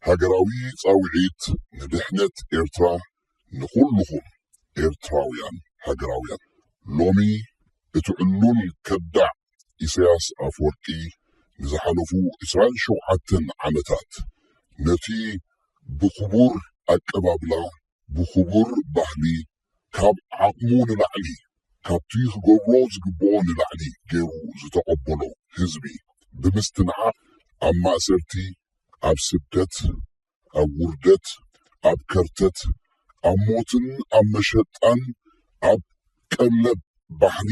ሃገራዊ ጻውዒት ንድሕነት ኤርትራ ንኹልኹም ኤርትራውያን ሃገራውያን። ሎሚ እቲ ዕሉል ከዳዕ ኢሳያስ ኣፈወርቂ ንዝሓለፉ ዕስራን ሸውዓተን ዓመታት ነቲ ብኽቡር ኣቀባብላ፣ ብኽቡር ባህሊ፣ ካብ ዓቕሙ ንላዕሊ፣ ካብቲ ክገብሮ ዝግብኦ ንላዕሊ ገይሩ ዝተቐበሎ ህዝቢ ብምስትንዓቕ፣ ኣብ ማእሰርቲ፣ ኣብ ስደት፣ ኣብ ውርደት፣ ኣብ ከርተት፣ ኣብ ሞትን ኣብ መሸጣን፣ ኣብ ቀለብ ባሕሪ፣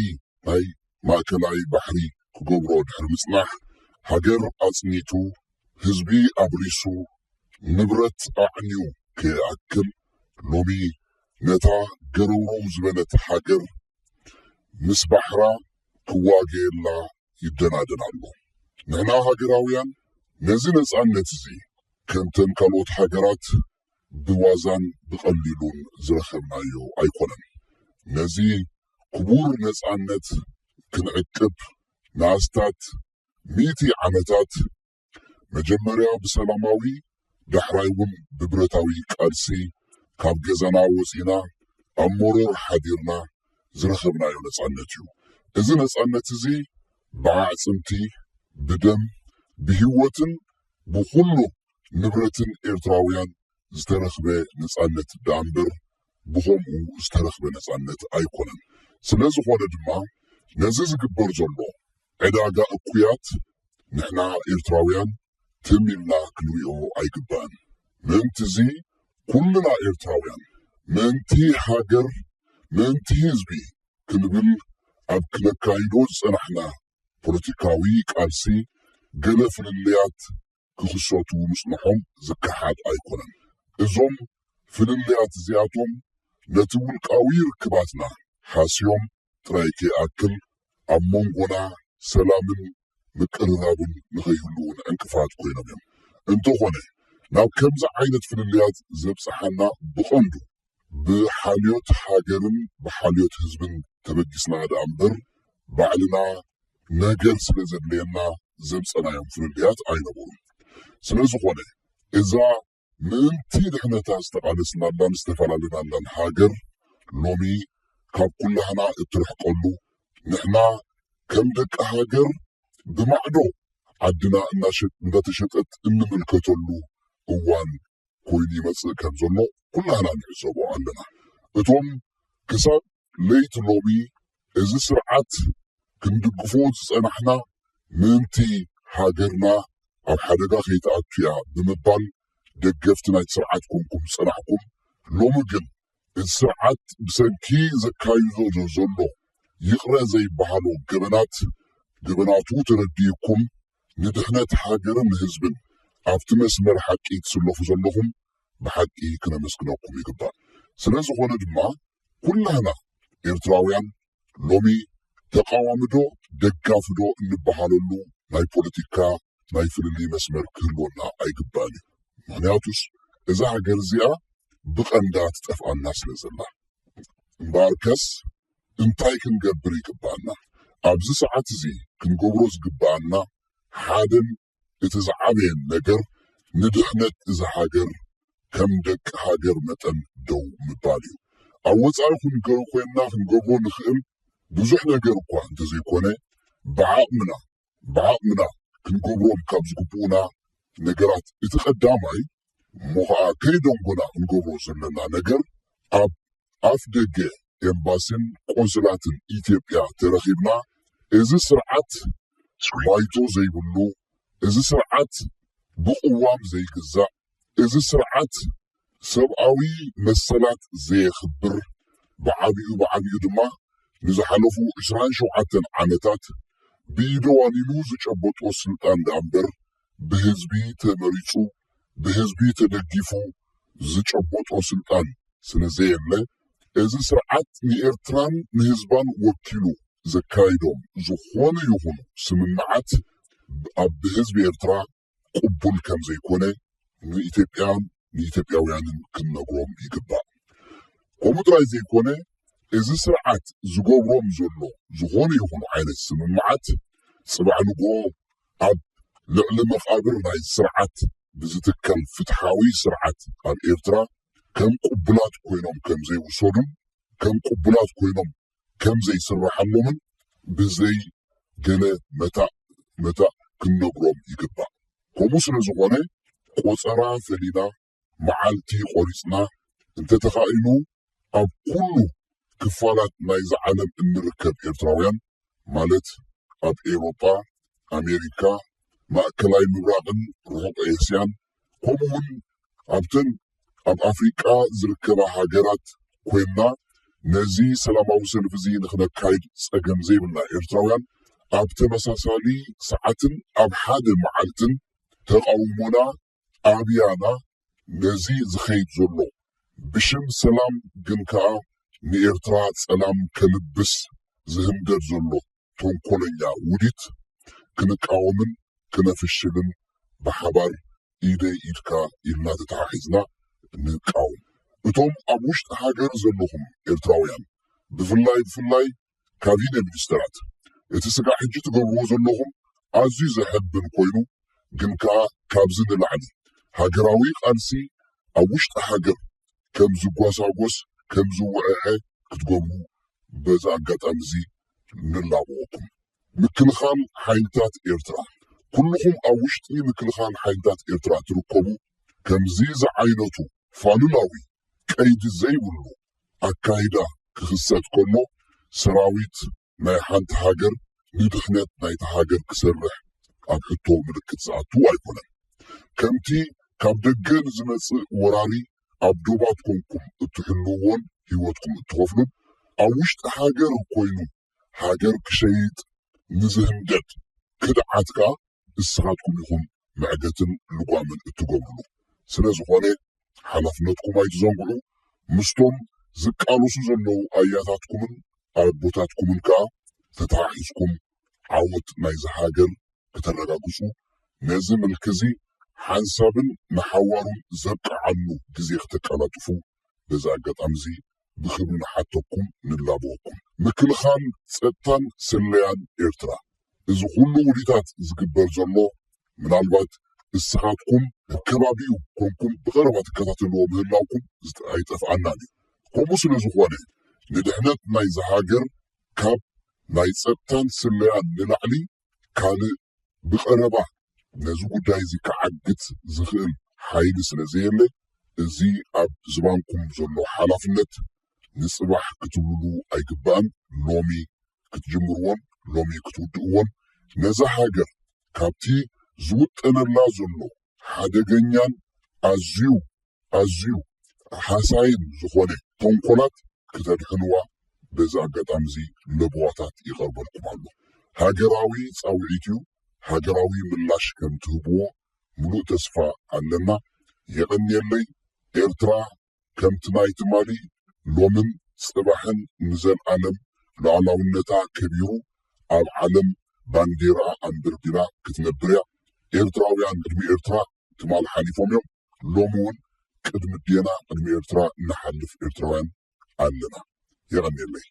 ናይ ማእከላይ ባሕሪ ክገብሮ ድሕሪ ምጽናሕ፣ ሃገር ኣጽኒቱ፣ ህዝቢ ኣብሪሱ፣ ንብረት ኣዕንዩ ከይኣክል፣ ሎሚ ነታ ገረውረው ዝበለት ሃገር ምስ ባሕራ ክዋገየላ ይደናደን ኣሎ። ንሕና ሃገራውያን ነዚ ነጻነት እዚ ከምተን ካልኦት ሃገራት ብዋዛን ብቐሊሉን ዝረኸብናዮ ኣይኮነን። ነዚ ክቡር ነጻነት ክንዕቅብ ንኣስታት ሚእቲ ዓመታት መጀመርያ ብሰላማዊ፣ ዳሕራይ እውን ብብረታዊ ቃልሲ ካብ ገዛና ወጺና ኣብ መሮር ሓዲርና ዝረኸብናዮ ነጻነት እዩ። እዚ ነጻነት እዚ ብኣዕጽምቲ፣ ብደም፣ ብህይወትን ብኹሉ ንብረትን ኤርትራውያን ዝተረኽበ ነጻነት ደኣ እምበር ብኸምኡ ዝተረኽበ ነጻነት ኣይኮነን። ስለ ዝኾነ ድማ ነዚ ዝግበር ዘሎ ዕዳጋ እኩያት ንሕና ኤርትራውያን ትም ኢልና ክንሪኦ ኣይግባእን። ምእንቲ እዚ ኩልና ኤርትራውያን ምእንቲ ሃገር፣ ምእንቲ ህዝቢ ክንብል ኣብ ክነካይዶ ዝጸናሕና ፖለቲካዊ ቃልሲ ገለ ፍልልያት ክኽሰቱ ምጽንሖም ዝከሓድ ኣይኮነን። እዞም ፍልልያት እዚኣቶም ነቲ ውልቃዊ ርክባትና ሃስዮም ጥራይ ከይኣክል ኣብ መንጎና ሰላምን ምቅርራብን ንኸይህሉ እውን ዕንቅፋት ኮይኖም እዮም። እንተኾነ ናብ ከምዚ ዓይነት ፍልልያት ዘብጽሓና ብቐንዱ ብሓልዮት ሃገርን ብሓልዮት ህዝብን ተበጊስና ደኣ እምበር ባዕልና ነገር ስለ ዘድልየና ዘምጸናዮም ፍልልያት ኣይነበሩን። ስለ ዝኾነ እዛ ምእንቲ ድሕነታ ዝተቓለስናላን ዝተፈላለናላን ሃገር ሎሚ ካብ ኩላህና እትርሕቀሉ፣ ንሕና ከም ደቂ ሃገር ብማዕዶ ዓድና እናሸ-፣ እንዳተሸጠት እንምልከተሉ እዋን ኮይኑ ይመጽእ ከም ዘሎ ኩላህና ንዕዘቦ ኣለና። እቶም ክሳብ ለይቲ ሎሚ እዚ ስርዓት ክንድግፎ ዝጸናሕና ምእንቲ ሃገርና ኣብ ሓደጋ ከይትኣቱ እያ ብምባል ደገፍቲ ናይቲ ስርዓት ኮንኩም ዝጸናሕኩም፣ ሎሚ ግን እቲ ስርዓት ብሰንኪ ዘካይዶ ዘሎ ይቕረ ዘይበሃሎ ገበናት፣ ገበናቱ ተረዲእኩም ንድሕነት ሃገርን ህዝብን ኣብቲ መስመር ሓቂ ትስለፉ ዘለኹም ብሓቂ ክነመስግነኩም ይግባእ። ስለ ዝኾነ ድማ ኩላህና ኤርትራውያን ሎሚ ተቃዋሚ ዶ ደጋፊ ዶ እንበሃለሉ ናይ ፖለቲካ ናይ ፍልልይ መስመር ክህልወና ኣይግባእን እዩ። ምኽንያቱስ እዛ ሃገር እዚኣ ብቐንዳ ትጠፍኣና ስለ ዘላ። እምበኣርከስ እንታይ ክንገብር ይግባኣና? ኣብዚ ሰዓት እዚ ክንገብሮ ዝግባኣና ሓደን እቲ ዝዓበየን ነገር ንድሕነት እዛ ሃገር ከም ደቂ ሃገር መጠን ደው ምባል እዩ። ኣብ ወጻኢ ክንገ-፣ ኮይንና ክንገብሮ ንኽእል ብዙሕ ነገር እኳ እንተዘይኮነ፣ ብዓቕምና፣ ብዓቕምና ክንገብሮም ካብ ዝግብኡና ነገራት እቲ ቀዳማይ እሞ ኸዓ ከይደንጎና ክንገብሮ ዘለና ነገር ኣብ ኣፍ ደገ ኤምባሲን ቆንስላትን ኢትዮጵያ ተረኺብና እዚ ስርዓት ባይቶ ዘይብሉ፣ እዚ ስርዓት ብቅዋም ዘይግዛእ፣ እዚ ስርዓት ሰብኣዊ መሰላት ዘየኽብር፣ ብዓቢኡ ብዓቢኡ ድማ ንዝሓለፉ ዕስራን ሸውዓተን ዓመታት ብኢዱ ዋኒኑ ዝጨበጦ ስልጣን ደኣ እምበር ብህዝቢ ተመሪጹ ብህዝቢ ተደጊፉ ዝጨበጦ ስልጣን ስለ ዘየለ፣ እዚ ስርዓት ንኤርትራን ንህዝባን ወኪሉ ዘካይዶም ዝኾነ ይኹኑ ስምምዓት ኣብ ብህዝቢ ኤርትራ ቅቡል ከም ዘይኮነ ንኢትዮጵያን ንኢትዮጵያውያንን ክንነግሮም ይግባእ። ከምኡ ጥራይ ዘይኮነ፣ እዚ ስርዓት ዝገብሮም ዘሎ ዝኾነ ይኹኑ ዓይነት ስምምዓት፣ ጽባሕ ንግሆ ኣብ ልዕሊ መቓብር ናይ ስርዓት ብዝትከል ፍትሓዊ ስርዓት ኣብ ኤርትራ ከም ቅቡላት ኮይኖም ከም ዘይውሰዱን ከም ቅቡላት ኮይኖም ከም ዘይስረሓሎምን ብዘይ ገለ መታእ መታእ ክንነግሮም ይግባእ። ከምኡ ስለ ዝኾነ ቆጸራ ፈሊና መዓልቲ ቆሪጽና እንተተኻኢሉ ኣብ ኩሉ ክፋላት ናይዚ ዓለም እንርከብ ኤርትራውያን ማለት ኣብ ኤውሮጳ፣ ኣሜሪካ፣ ማእከላይ ምብራቕን ርሑቕ ኤስያን ከምኡ እውን ኣብተን ኣብ ኣፍሪቃ ዝርከባ ሃገራት ኮይንና ነዚ ሰላማዊ ሰልፊ እዚ ንክነካይድ ጸገም ዘይብልና ኤርትራውያን ኣብ ተመሳሳሊ ሰዓትን ኣብ ሓደ መዓልትን ተቓውሞና ኣብያና ነዚ ዝኸይድ ዘሎ ብሽም ሰላም ግን ከኣ ንኤርትራ ጸላም ከልብስ ዝህንገድ ዘሎ ተንኮለኛ ውዲት ክንቃወምን ክነፍሽልን ብሓባር ኢደይ ኢድካ ኢልና ተተሓሒዝና ንቃወም። እቶም ኣብ ውሽጢ ሃገር ዘለኹም ኤርትራውያን ብፍላይ ብፍላይ ካቢነ ሚኒስተራት እቲ ስጋዕ ሕጂ ትገብርዎ ዘለኹም ኣዝዩ ዘሐብን ኮይኑ ግን ከኣ ካብዚ ንላዕሊ ሃገራዊ ቃልሲ ኣብ ውሽጢ ሃገር ከም ዝጓሳጎስ ከም ዝውዕዐ ክትገብሩ በዚ ኣጋጣሚ እዚ ንላበወኩም። ምክልኻል ሓይልታት ኤርትራ ኩልኹም ኣብ ውሽጢ ምክልኻል ሓይልታት ኤርትራ ትርከቡ ከምዚ ዝዓይነቱ ፋሉላዊ ቀይዲ ዘይብሉ ኣካይዳ ክኽሰት ከሎ ሰራዊት ናይ ሓንቲ ሃገር ንድኽነት ናይቲ ሃገር ክሰርሕ ኣብ ሕቶ ምልክት ዝኣቱ ኣይኮነን። ከምቲ ካብ ደገ ንዝመጽእ ወራሪ ኣብ ዶባት ኮንኩም እትሕልውዎን ህይወትኩም እትኸፍሉን ኣብ ውሽጢ ሃገር ኮይኑ ሃገር ክሸይጥ ንዝህንገድ ክድዓት ከኣ እስኻትኩም ኢኹም መዕገትን ልጓምን እትገብርሉ። ስለ ዝኾነ ሓላፍነትኩም ኣይትዘንግዑ። ምስቶም ዝቃለሱ ዘለዉ ኣያታትኩምን ኣቦታትኩምን ከኣ ተተሓሒዝኩም ዓወት ናይዚ ሃገር ከተረጋግጹ ነዚ ምልኪ እዚ ሓንሳብን ንሓዋሩን ዘብቅዓሉ ግዜ ክተቀላጥፉ በዚ ኣጋጣሚ እዚ ብኽብሪ ንሓተኩም ንላበወኩም። ምክልኻል ጸጥታን ስለያን ኤርትራ እዚ ኩሉ ውዲታት ዝግበር ዘሎ ምናልባት እስኻትኩም ኣብ ከባቢኡ ኮንኩም ብቐረባ ትከታተልዎ ምህላውኩም ዝጥ- ኣይጠፍኣናን እዩ። ከምኡ ስለ ዝኾነ ንድሕነት ናይዚ ሃገር ካብ ናይ ጸጥታን ስለያን ንላዕሊ ካልእ ብቐረባ ነዚ ጉዳይ እዚ ክዓግት ዝኽእል ሓይሊ ስለ ዘየለ እዚ ኣብ ዝባንኩም ዘሎ ሓላፍነት ንጽባሕ ክትብልሉ ኣይግባእን። ሎሚ ክትጅምርዎን ሎሚ ክትውድእዎን ነዛ ሃገር ካብቲ ዝውጠነላ ዘሎ ሓደገኛን ኣዝዩ ኣዝዩ ሃሳይን ዝኾነ ተንኮላት ክተድሕንዋ በዚ ኣጋጣሚ እዚ ለበዋታት ይቐርበልኩም ኣሎ። ሃገራዊ ጻውዒት እዩ። ሃገራዊ ምላሽ ከም ትህብዎ ምሉእ ተስፋ ኣለና። የቐንየለይ። ኤርትራ ከምቲ ናይ ትማሊ ሎምን ጽባሕን ንዘልኣለም ሉዓላውነታ ከቢሩ ኣብ ዓለም ባንዴራ ኣንበርቢራ ክትነብር እያ። ኤርትራውያን ቅድሚ ኤርትራ ትማሊ ሓሊፎም እዮም። ሎሚ እውን ቅድሚ ዴና ቅድሚ ኤርትራ እንሓልፍ ኤርትራውያን ኣለና። የቐንየለይ።